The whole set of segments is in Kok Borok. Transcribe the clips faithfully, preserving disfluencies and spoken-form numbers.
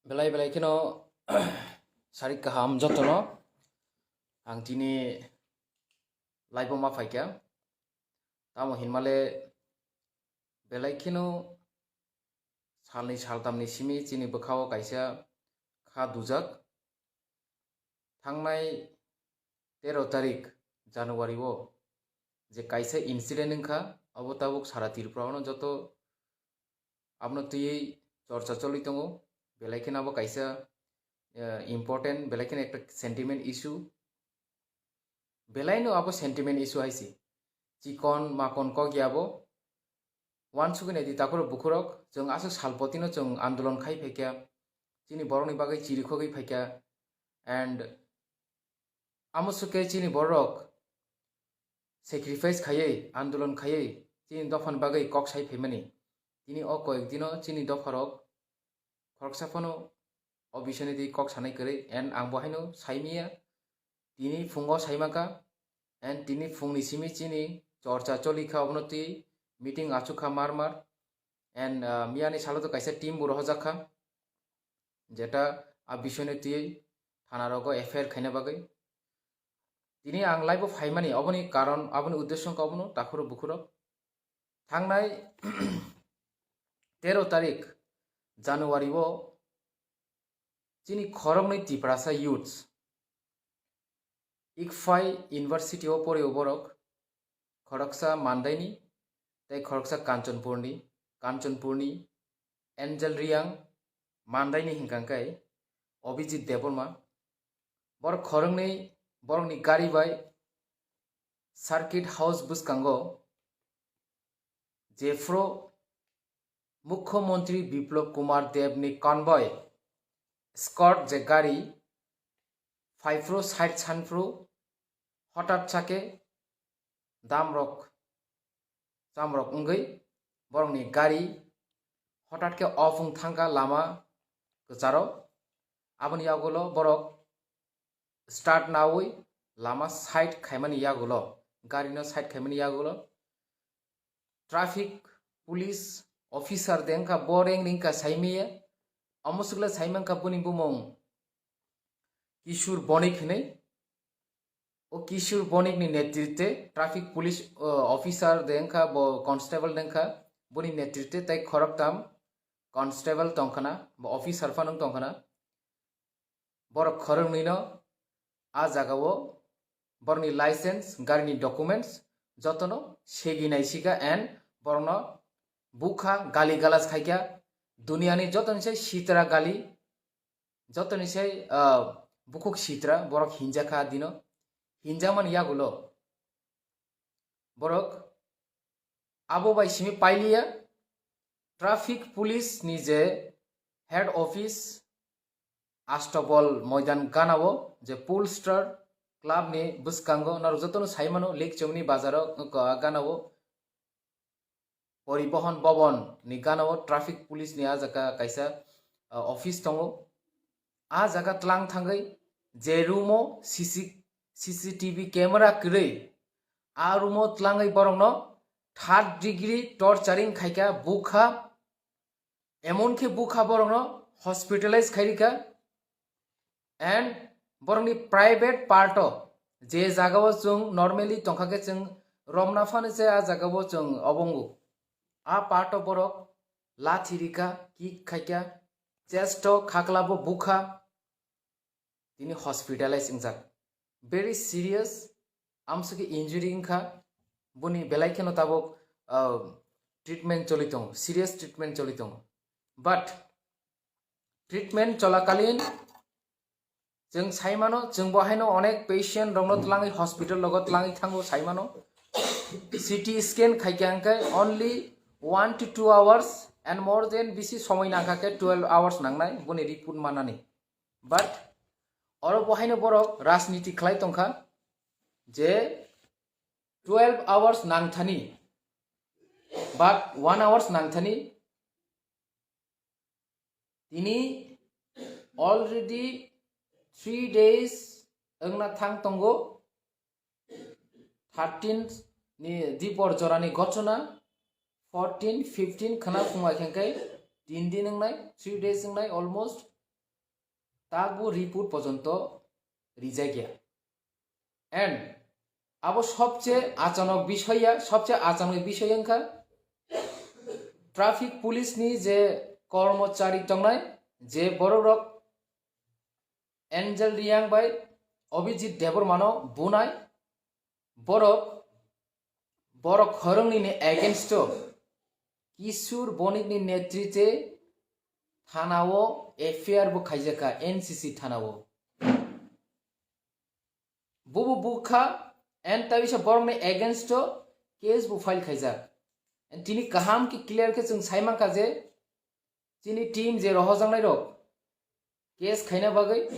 Belai belai kheno sarik kaham jotono ang tini live-o ma phaikha. Tamo hinmale belai kheno salni saltamni simi chini bwkhao kaisa kha dujak. Thangnai tero tarik January o je kaisa incident wngkha, abo tabuk sara Tripura ono joto abono twiwi chorcha choli tongo. Belai kheno abo kaisa, eh, important, belai kheno ekta sentiment issue. Belai no abo sentiment issue hai se. Chikon makon kok ya bo. Wansugwi naidi takhurok bukhurok, chwng aswk salpotino chwng andolon khai phaikha, chini borokni bagwi chirikhogwi phaikha, and amo swkhe chini borok sacrifice khaiwi, andolon khaiwi, chini dophani bagwi kok sai phaimani. Tini o koyek dino chini dopharok khoroksa phano o bisini twi kok sanai kwrwi, and ang bo haino saimaya, tini phungo saimakha, and tini phungni simi chini chorcha choli kha, obono twi meeting achuk kha mar mar, and, ah, miyani salo to kaisa team bo rohorjak kha, jeta a bisini twi thana rogo F I R khaina bagwi. Tini ang live-o phaimani oboni karon, aboni uddesyo wngkha obono takhurok bukhurok. Thangnai tero tarik January o chini khoroknwi Tiprasa youths, Ikphai University o porio borok, khoroksa Mandaini tei khoroksa Kanchanpurni, Kanchanpurni Angel Riang, Mandaini hinkha khe Abhijit Debbarma. Borok khoroknwi borokni gari bai Circuit House bwskango jephru Mukhyamantri Biplab Kumar Debni convoy escort je gari phaiphru side sanphru hotat sake damrok chamrok wngwi borokni gari hotat khe off wng thangkha lama kwcharo. Aboni yagulo borok start nawi lama side khaimani yagulo, gari no side khaimani yagulo traffic police officer de wngkha, bo reng ringkha saimaya. Omo swkle saimankha boni bumung Kishur Bonik hinwi. O Kishur Bonik ni netritwe traffic police, uh, officer de wngkha, bo constable de wngkha, boni netritwe tei khoroktam constable tongkhana, bo officer phano tongkhana. Borok khoroknwino a jagao borokni license, garini documents jotono segi naisika and borokno bukha, gali galas khaikha. Duniani jotoni sai sitra gali, jotoni sai, ah, bukhuk sitra borok hinjakha dino. Hinjakmani yagulo borok abo bai simi pailiya. Traffic police ni je head office Astabol Moidan ganao je Pool Star Club ni bwskango norok jotono saimano, Likchomni bazaro ganao Poribohon Bhavan ni ganao traffic police ni a jaga kaisa, ah, office tongo. A jaga tlang thangwi je room o C C, C C T V camera kwrwi, a room o tlangwi borokno third degree torturing khaikha, bukha, emon khe bukha borokno hospitalize khairikha, and borokni private part o je jagao chwng normally tongkha khe chwng romna phano se a jagao chwng obongo. A part o borok lathi rikha, kick khaikha, chest o khaklabo bukha, tini hospitalize wngjak. Very serious, amswkhe injury wngkha, boni belai kheno tabuk, uh, treatment choli tongo, serious treatment choli tongo. But treatment cholakalin chwng saimano, chwng bo haino onek patient rokno twlangwi hospital logo twlangwi thango saimano. C T scan khaikha hwnkhe only one to two hours and more than bisi somoi nangkha khe twelve hours nangnai boni report manani. But oro bo haino borok rajniti khlai tongkha je twelve hours nangthani ba one hours nangthani. Tini already three days wngna thang tongo. Thirteen ni dipor jorani gochona, fourteen, fifteen khwna phunga khe khe tin din wngnai, three days wngnai almost. Takbo report pojonto rijak ya. And abo sobche achanok bisoy ya, sobche achanok bisoy wngkha traffic police ni je kormochari tongnai, je borok rok Angel Reang bai Abhijit Debbarma no bunai, borok, borok khoroknwi ni against o Kishore Bonik ni netritwe thana o F I R bo khaijakha N C C thana o. Bubo bukha and taisa borokni against o case bo file khaijak. And tini kaham khe clear khe chwng sai mankha je chini team je rohojaknai rok case khaina bagwi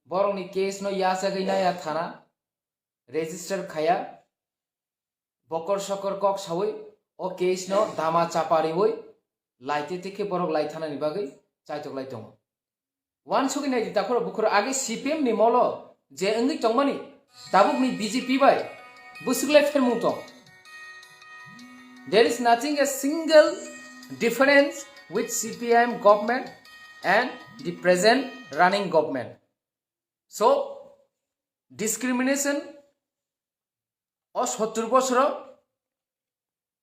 borokni case no yachagwi naiya thana register khaiya. Bokor sokor kok sawi o case no dama chapa riwi laite tikhe borok lai thanani bagwi chaitok lai tongo. Wansugwi naidi takhoro bukhoro age C P M ni molo je wngwi tongmani tabukni B J P bai bwswk lai phermung tong. There is nothing a single difference with C P I M government and the present running government. So discrimination o sottur bosoro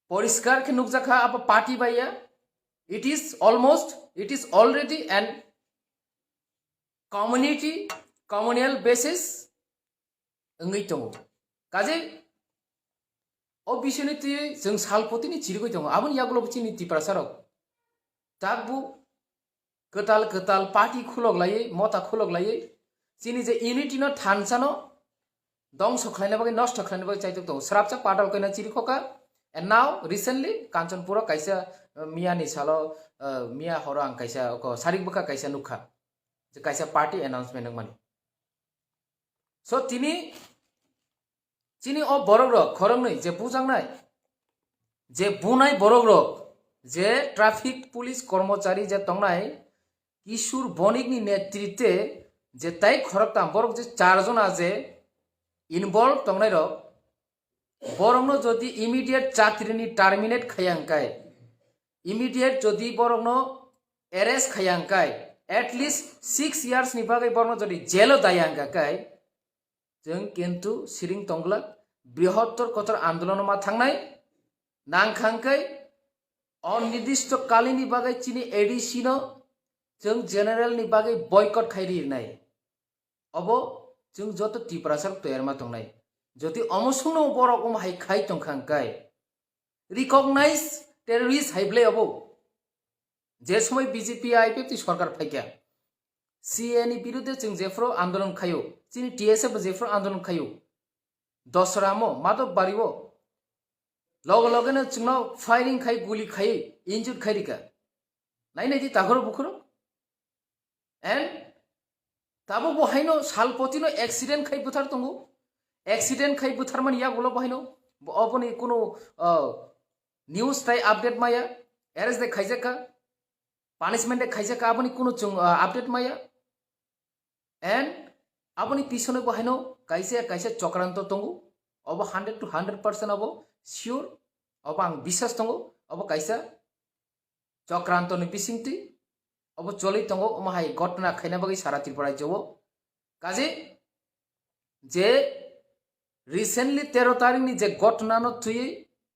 poriskar khe nukjakha abo party bai ya. It is almost, it is already an community, communal basis wngwi tongo. Kaje o bisini twi chwng salpotini chirigwi tongo. Aboni yagulo chini Tiprasa rok takbu kwtal kwtal party khulok laiwi, mota khulok laiwi, chini je unity no thansa no dongso khlaina bagwi, nosto khlaina bagwi chaitok tongo. Srapsa padal koina chirikhoka. And now recently Kanchanpur o kaisa, uh, miya ni salo, uh, miya horo ang kaisa oko sarik bwkha kaisa nukha. Je kaisa party announcement wngmani. So tini chini o borok rok khoroknwi je bujaknai, je bunai borok rok, je traffic police kormochari je tongnai Kishore Bonik ni netritwe je tai khoroktham borok je char jona je involve tongnai rok, borokno jodi immediate chakri ni terminate khaya hwnkhe, immediate jodi borokno arrest khaya hwnkhe, at least six years ni bagwi borokno jodi jail o daya hwnkhe, chwng kintu siring tongglak, brihottor kotor andolon ma thangnai, nangkha hwnkhe onirdishto kalini bagwi chini A D C no chwng general ni bagwi boycott khai rinai. Obo chwng joto Tiprasa rok toyar ma tongnai. Jodi omo songno borok omo hai khai tongkha hwnkhe, recognize terrorist hai bwlai obo. Je somoi B J P I P F T sorkar phaikha, C A A ni birudhe chwng jephuru andolon khaio, chini T S F bo jephuru andolon khaio, Dosra mo, Madhop Bari o, loge loge no chwngno firing khai, guli khai, injured khai rikha. Nai nai di takhoro bukhoro. And tabuk bo haino salpotino accident khai buthar tongo. Accident khai butharmani yagulo bo haino bo oboni kunu, uh, news tai update maya, arrest de khaijakha, punishment de khaijakha, aboni kunu chwng, uh, update maya. And aboni pisono bo haino kaisa kaisa chokranto tongo. Obo hundred to hundred percent obo sure. Obo ang biswas tongo. Obo kaisa chokranto ni bisingtwi obo choli tongo, omo hai ghotna khaina bagwi sara Tripura rajyo o. Kaje je recently tero tarik ni je ghotna no twiwi